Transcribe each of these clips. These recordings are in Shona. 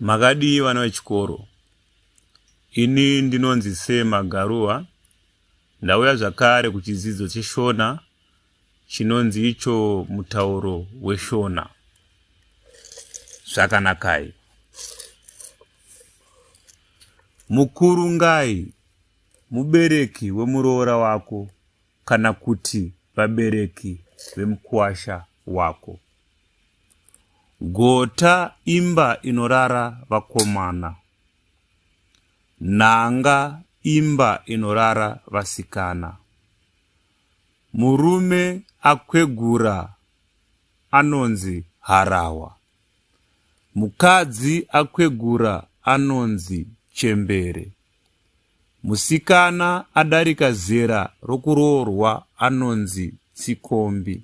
Makadii vana vechikoro? Ini ndinonzi Sir Magaruwa. Ndauya zvakare kuchidzidzo cheShona chinonzi icho mutauro weShona. Zvakanakai. Mukurungai mubereki wemuroora wako kana kuti vabereki vemukuwasha wako. Gota imba inorara vakomana. Nhanga imba inorara vasikana. Murume akwegura anonzi harahwa. Mukadzi akwegura anonzi chembere. Musikana adarika zera rokuroorwa anonzi tsikombi.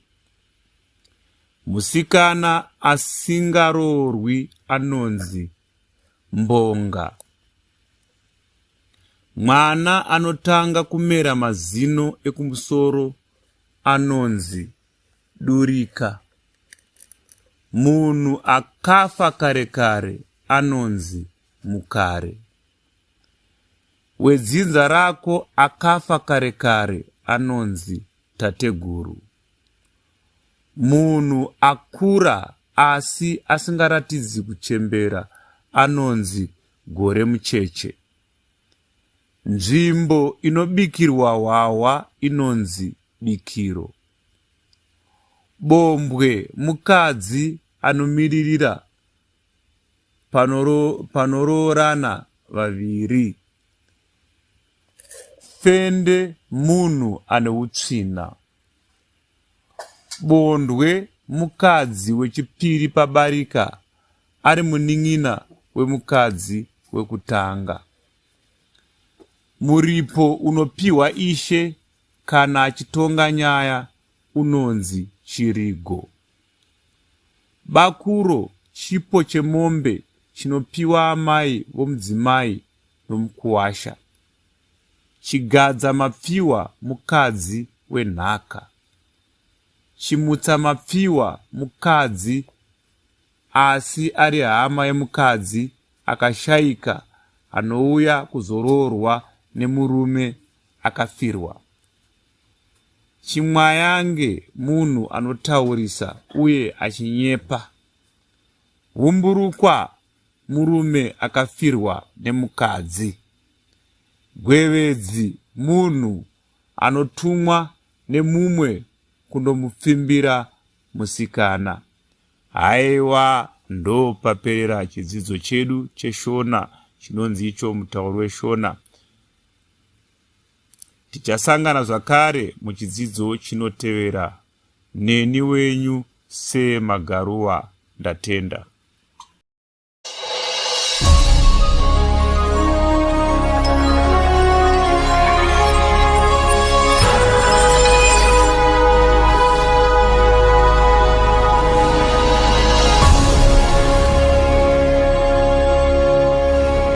Musikana asingaroorwi anonzi mbonga. Mwana anotanga kumera mazino ekumusoro anonzi durika. Munhu akafa kare kare anonzi mukare. Wedzinza rako akafa kare kare anonzi tateguru. Munhu akura asi asingaratidzi kuchembera anonzi gore mucheche. Nzvimbo inobikirwa hwahwa inonzi bikiro. Bombwe mukadzi anomiririra panoroorana vaviri. Fende munhu ane utsvina. Bondwe mukadzi wechipiri pabarika ari munin'ina wemukadzi wekutanga. Muripo unopiwa ishe kana achitonga nyaya unonzi chirigo. Bakuro chipo chemombe chinopiwa amai vomudzimai nomukuwasha. Chigadza mapfiwa mukadzi wenhaka. Chimutsa mapfiwa mukadzi asi ari hama yemukadzi akashaika anouya kuzoroorwa nemurume akafirwa. Chimwayange munhu anotaurisa uye achinyepa. Humburukwa murume akafirwa nemukadzi. Gwevedzi munhu anotumwa nemumwe kundomupfimbira musikana. Haiwa ndopaperera chidzidzo chedu cheShona chinonzi icho mutauro weShona. Tichasangana zvakare muchidzidzo chinotevera. Neni wenyu Sir Magaruwa ndatenda.